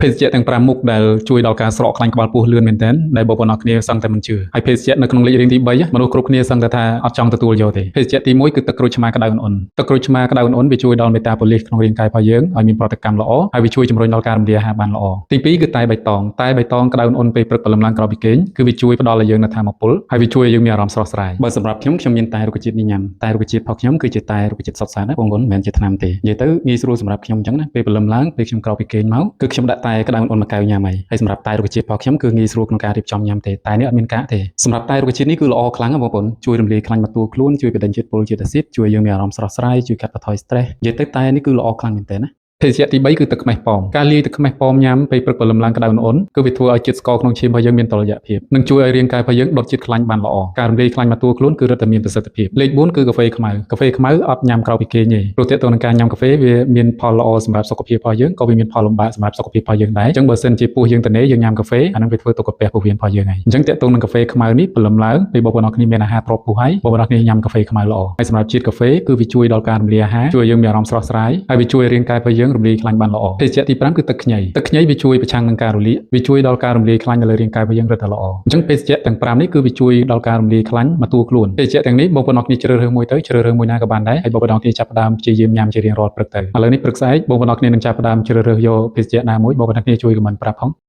ភេសជ្ជៈទាំង5មុខដែលជួយដល់ការស្រកខ្លាញ់ក្បាលពោះលឿនមែនទែនដែលបងប្អូនអរគ្នាសឹងតែមិនជឿហើយភេសជ្ជៈនៅក្នុងលេខរៀងទី3មនុស្សគ្រប់គ្នាសឹងតែថាអត់ចង់ទទួលយកទេភេសជ្ជៈទី1គឺទឹកក្រូចឆ្មាក្តៅអ៊ុនៗទឹកក្រូចឆ្មាក្តៅអ៊ុនៗវាជួយដល់ metabolism ក្នុងរាងកាយរបស់យើងឲ្យមានប្រតិកម្មល្អហើយវាជួយជំរុញដល់ការរំលាយអាហារបានល្អទី2គឺតែបៃតងតែបៃតងក្តៅអ៊ុនៗពេលព្រឹកព្រលឹមឡើងក្រោយពីគេងគឺវាជួយផ្ដល់ឲ្យយើងនូវថាមពលហើយវាជួយឲ្យយើងមានអារម្មណ៍ស្រស់ស្រាយបើសម្រាប់ខ្ញុំខ្ញុំមានតែរុក្ខជាតិនេះញ៉ាំតែរុក្ខជាតិរបស់ខ្ញុំគឺជាតែរុក្ខជាតិសុទ្ធសាធណាបងប្អូនមិនមែនជាថ្នាំទេនិយាយទៅងាយស្រួលសម្រាប់ខ្ញុំអញ្ចឹងណាពេលព្រលឹមឡើងពេលខ្ញុំក្រោកពីគេងមកគឺខ្ញុំដាក់តែក្តៅអ៊ុនៗមួយកែវញ៉ាំហើយហើយសម្រាប់តែរុក្ខជាតិរបស់ខ្ញុំគឺងាយស្រួលក្នុងការរៀបចំញ៉ាំទេតែនេះអត់មានកាកទេសម្រាប់តែរុក្ខជាតិនេះគឺល្អខ្លាំងណាស់បងប្អូនជួយរំលាយខ្លាញ់មកតួខ្លួនជួយបណ្ដេញជាតិពុលជាតិអាស៊ីតជួយឲ្យយើងមានអារម្មណ៍ស្រស់ស្រាយជួយកាត់បន្ថយ stress និយាយទៅតែនេះគឺល្អខ្លាំងមែនទែនណា ភេសជ្ជៈទី3គឺទឹកខ្មេះប៉ោមការលាយទឹកខ្មេះប៉ោមញ៉ាំពេលព្រឹកព្រលឹមឡើងក្តៅអ៊ុនៗគឺវាធ្វើឲ្យជាតិស្ករក្នុងឈាមរបស់យើងមានតុល្យភាពនិងជួយឲ្យរាងកាយរបស់យើងដុតជាតិខ្លាញ់បានល្អការរំលាយខ្លាញ់មកតួខ្លួនគឺរឹតតែមានប្រសិទ្ធភាពលេខ4គឺកាហ្វេខ្មៅកាហ្វេខ្មៅអត់ញ៉ាំក្រៅពីគេងទេព្រោះទាក់ទងនឹងការញ៉ាំកាហ្វេវាមានផលល្អសម្រាប់សុខភាពរបស់យើងក៏វាមានផលលំបាកសម្រាប់សុខភាពរបស់យើងដែរអញ្ចឹងបើសិនជាពោះយើងតនេយើងញ៉ាំកាហ្វេអានឹងវាធ្វើទុកកាពះពោះវៀនរបស់យើងហើយអញ្ចឹងទាក់ទងនឹងកាហ្វេខ្មៅនេះព្រលឹមឡើងពេលបងប្អូនអរគ្នាមានអាហារទ្របពោះហើយបងប្អូនអរគ្នាញ៉ាំកាហ្វេខ្មៅល្អហើយសម្រាប់ជាតិកាហ្វេគឺវាជួយដល់ការរំលាយអាហារជួយឲ្យយើងមានអារម្មណ៍ស្រស់ស្រាយហើយវាជួយរាងកាយរបស់យើងរំលាយខ្លាញ់បានល្អភេសជ្ជៈទី5គឺទឹកខ្ញីទឹកខ្ញីវាជួយប្រឆាំងនឹងការរលាកវាជួយដល់ការរំលាយខ្លាញ់នៅលើរាងកាយរបស់យើងរឹតតែល្អអញ្ចឹងភេសជ្ជៈទាំង5នេះគឺវាជួយដល់ការរំលាយខ្លាញ់មកតួខ្លួនភេសជ្ជៈទាំងនេះបងប្អូនអរគ្នាជ្រើសរើសមួយទៅជ្រើសរើសមួយណាក៏បានដែរហើយបងប្អូនអរគ្នាចាប់ផ្ដើមព្យាយាមញ៉ាំជារៀងរាល់ព្រឹកទៅឥឡូវនេះព្រឹកស្អែកបងប្អូនអរគ្នានឹងចាប់ផ្ដើមជ្រើសរើសយកភេសជ្ជៈណាមួយបងប្អូនអរគ្នាជួយ comment ប្រាប់ផង។